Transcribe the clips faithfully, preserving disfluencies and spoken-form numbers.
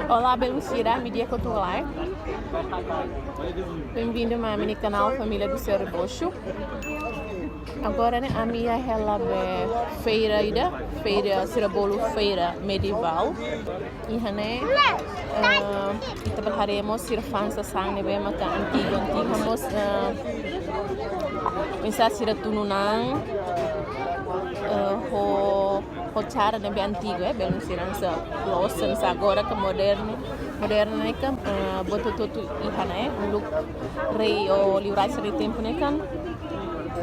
Olá, belun sira, ami di'ak ka lae? Bem-vindo mai ami-nia kanál Família do Senhor Rebocho. Agora ne'e ami iha hela be feira ida, feira sira bolu feira medievál. Iha ne'e, eh, ita bele haree mós sira fa'an sasán ne'ebé maka antigu, antigu mós, eh, oinsá sira tunu na'an, eh, ho, ho cara ne'ebé antigu, eh, belun sira, hanesan loos, hanesan agora ke modernu, modernu ne'e kan, eh, buat hotu-hotu iha ne'e, uluk rei ou liurai sira-nia tempu ne'e kan,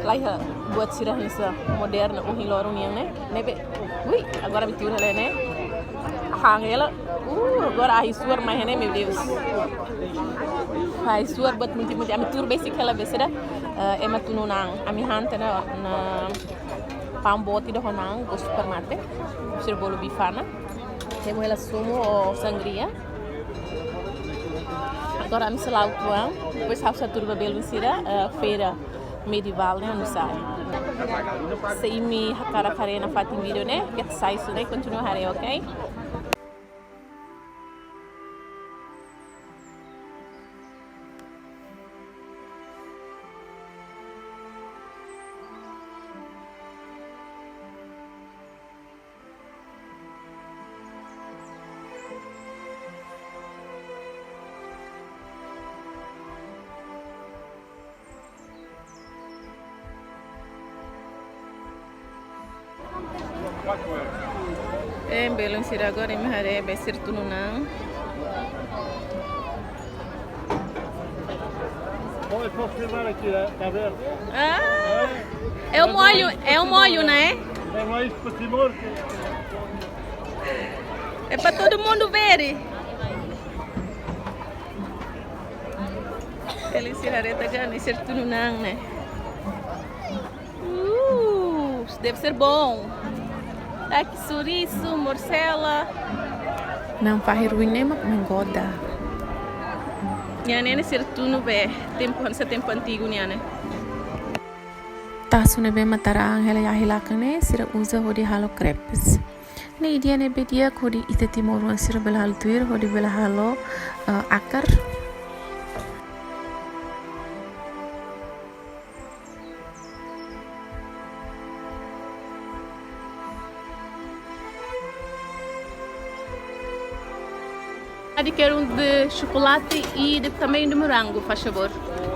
laiha buat sira hanesan modernu ohin loron nian ne'e. Ne'ebé, ui, agora ami tuur hela ne'e. Han hela, uh, agora ahi-suar mai ne'e, meu Deus. Ahi-suar buat muitu-muitu, ami tuur besik hela be sira, eh, ema tunu na'an. Ami han tiha ona, ona paun boot ida ho na'an, gostu para mate. Sira bolu bifana. Temos hela sumo ou sangria. Agora ami sei la'o uitoan, depois ha'u sei hatudu ba belun sira, eh, feira medievál ne'e oinsá. Se imi hakarak haree nafatin vídeo ne'e, keta sai husi ne'e, kontinua haree, ok? Eh, belun sira, agora imi haree be sira tunu na'an. Oi, posso filmar aqui, né? Tá vendo? Ah, é o molho, é o molho, né? É mais para Timor que... É para todo mundo ver. Belun sira, haree tiha ona, sira tunu na'an ne'e. Uh, deve ser bom. Tá aqui chouriço, morcela. Na'an fahi ruin ne'e mak menggoda. Nian ne'e sira tunu be, tempu hanesan tempu antigu nian ne'e. Tasu ne'ebé mak tara-an hela iha lakan ne'e, sira uza hodi halo crepes. Ne'e ideia ne'ebé di'ak hodi ita timoroan sira bele halo tuir, hodi bele halo, eh, akar. Adi, quero um de chocolate e de, também de morango, faz favor.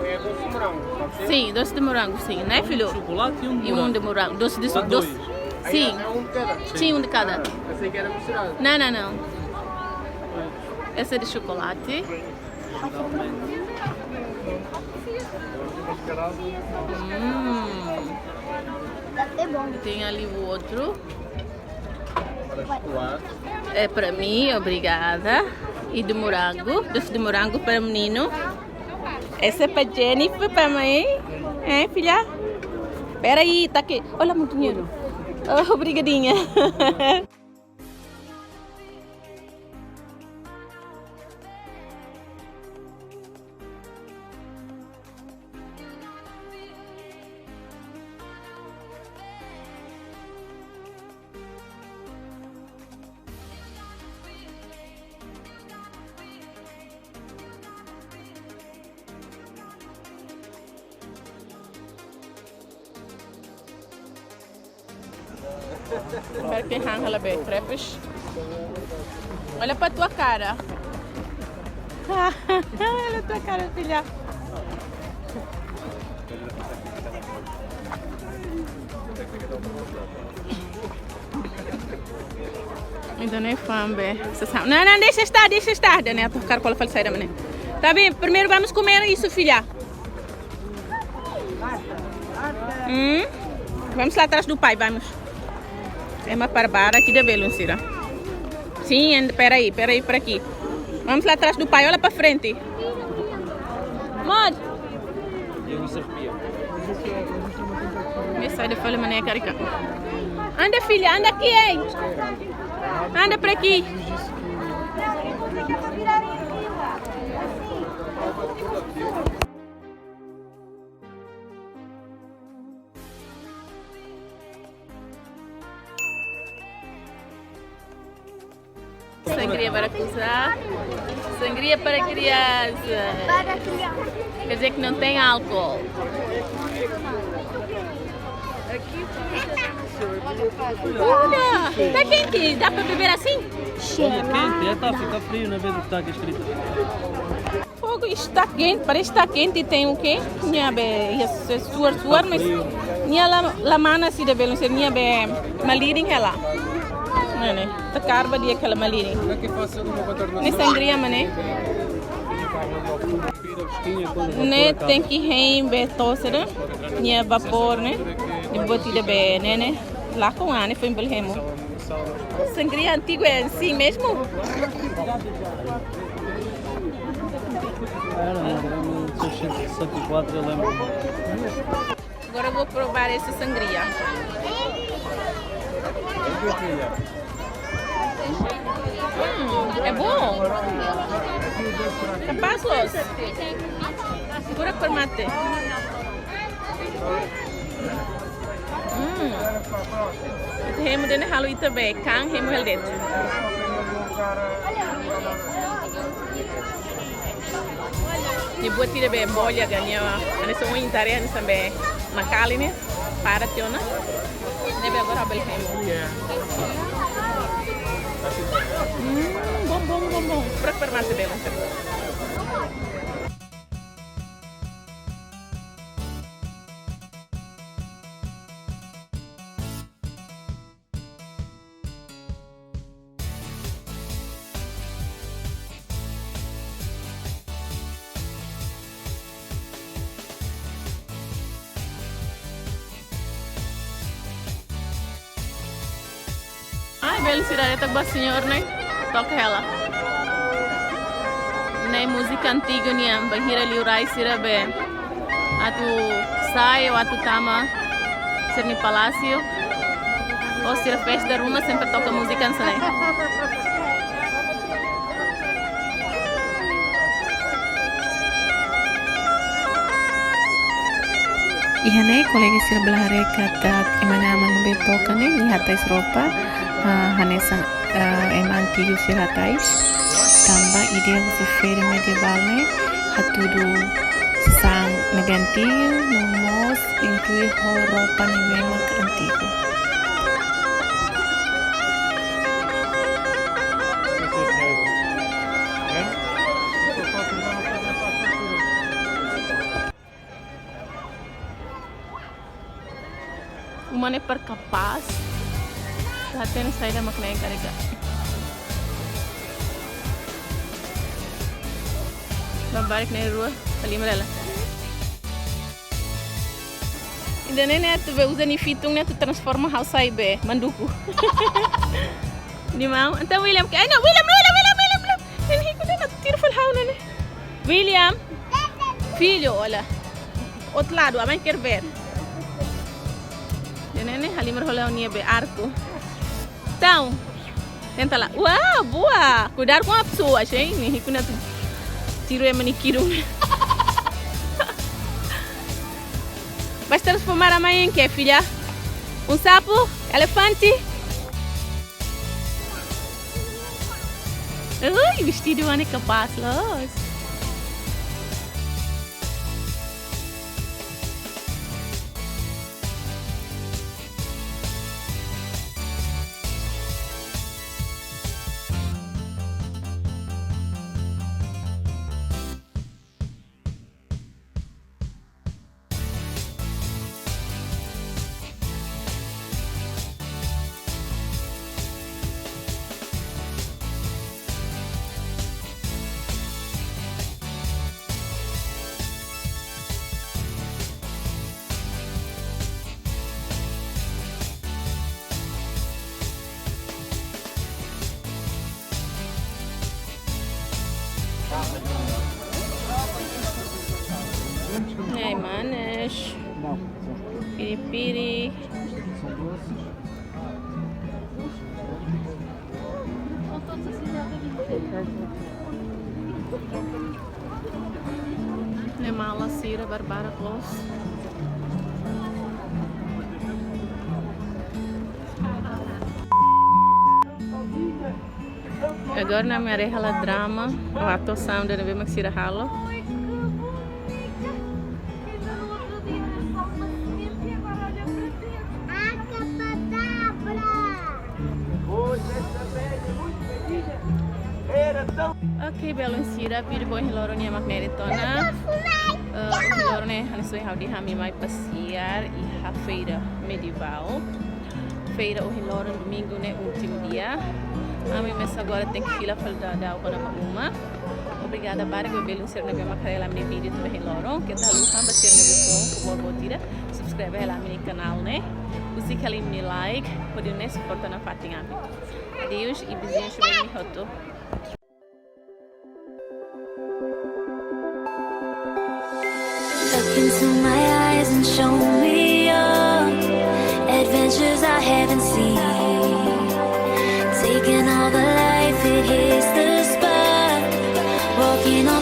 É doce de morango, pode ser? Sim, doce de morango, sim, né, filho? Chocolate e um de morango. E um de morango. Doce de, doce. Sim. É um de cada? Sim, um de cada. Ah, pensei que era misturado. Não, não, não. Esse é de chocolate. Hum. Deve ser bom. E tem ali o outro. É para mim, obrigada. E de morango, doce de morango para menino. Esse é para Jennifer, para mãe. É, filha? Pera aí, tá aqui. Olha, muito dinheiro. Oh, obrigadinha. Primeiro que han hela be crepes. Olha para tua cara. Olha a tua cara, filha. Ida-ne'e fa'an be. Não, não, deixa estar, deixa estar. Daniel, tocar com a falsa da mané. Tá bem, primeiro vamos comer isso, filha. Hum? Vamos lá atrás do pai, vamos. É uma barbara aqui de belun sira. Sim, and-, peraí, peraí, por aqui. Vamos lá atrás do pai, olha para frente. Amor. Nia saida fali mak ne'e karik. Anda, filha, anda aqui, hein? Anda para aqui. Essa Sangria para criança. Sangria para criança. Quer dizer que não tem álcool. Olha, tá quente, dá pra beber assim? Quente, é, tá, fica frio, na vez que tá aqui escrito. Fogo, está quente, parece que está quente, tem o quê? Nia be, ia ser suar, suar, mas nia la, la mana sira be, não sei, nia be malirin hela. Ne'e, ne'e, ta karba di'ak hela malirin. Ne'e sangria, maun. Ne'e tenke hein be toser, nia vapor, ne'e. Depois ida be, ne'e, ne'e. Lá com a, ne'e, foin bele hemu. Sangria antigo é assim mesmo? Era, era mil seiscentos e sessenta e quatro, eu lembro. Agora vou provar esse sangria. Hum, é bom. Capaz, Los. Segura por mate. Hmm. Ita hemu de'it ne'e halo ita be, kan hemu hela de'it. Nia buat ida be bolha gania, hanesan ohin ita haree hanesan be makali ne'e, para tiha ona. Ne'ebé agora bele hemu. Hmm, bom, bom, bom, bom. Para, para mate bele. Ai, belun sira, ita ba señór ne'e toka hela. Ne'e múzika antigu nian, bainhira liurai sira be atu sai ou atu tama sira-nia palásiu, ou sira festa ruma sempre toka múzika hanesan ne'e. Iha ne'e kolega sira bele haree katak ema na'an-aman ne'ebé toka ne'e, nia hatais roupa, ah, hanesan, ah, ema antigu sira hatais. Tanba ideia husi feira medievál ne'e hatudu sasán ne'ebé antigu, no mós inklui ho roupa ne'ebé mak antigu. Uma ne'e para kapás. Hatene saida mak ne'e karega. Babarik ne'e rua, halimar hela. Ida-ne'e ne'e atu be uza nia fitun ne'e atu transforma ha'u sai be manduku. Di mau, entaun William ke, ai não, William, William, William, William, William. Ne'e hiku ne'e atu tiru fali ha'u ne'e. William, filho, olha. Outro lado, a mãe quer ver. Ida-ne'e ne'e halimar hola nia be arku. Entaun, tenta lá. Uau, boa! Cuidado com a pessoa, hein? Ne'e hiku ne'e atu tiru ema nia kirun. Vais transformar a mãe em quê, filha? Um sapo? Elefante? Ui, vestidu mak ne'e kapás loos. Ai, manas. Piri-piri. Ne'e mala sira barbarak loos. Agora ami haree hela drama, o atuasaun ida ne'ebé mak sira halo. Ok, belun sira, vídeo ba ohin loron nian mak ne'e de'it ona. Eh, ohin loron ne'e, hanesan ohin ha'u dehan, ami mai pasiar iha feira medievál. Feira ohin loron, domingu ne'e, últimu dia. Ami mesak agora tenke fila fali daudaun kona-ba uma. Obrigada barak ba belun sira ne'ebé mak haree hela ami-nia vídeo to'o ohin loron. Keta haluha ba sira ne'ebé foun, favór boot ida subscribe hela ami-nia kanál ne'e. Husik hela imi-nia like, hodi nune'e suporta nafatin ami. Adeus, i beijinhos ba imi hotu. Look into my eyes and show me your adventures I haven't seen. Taking all the life, it hits the spot. Walking on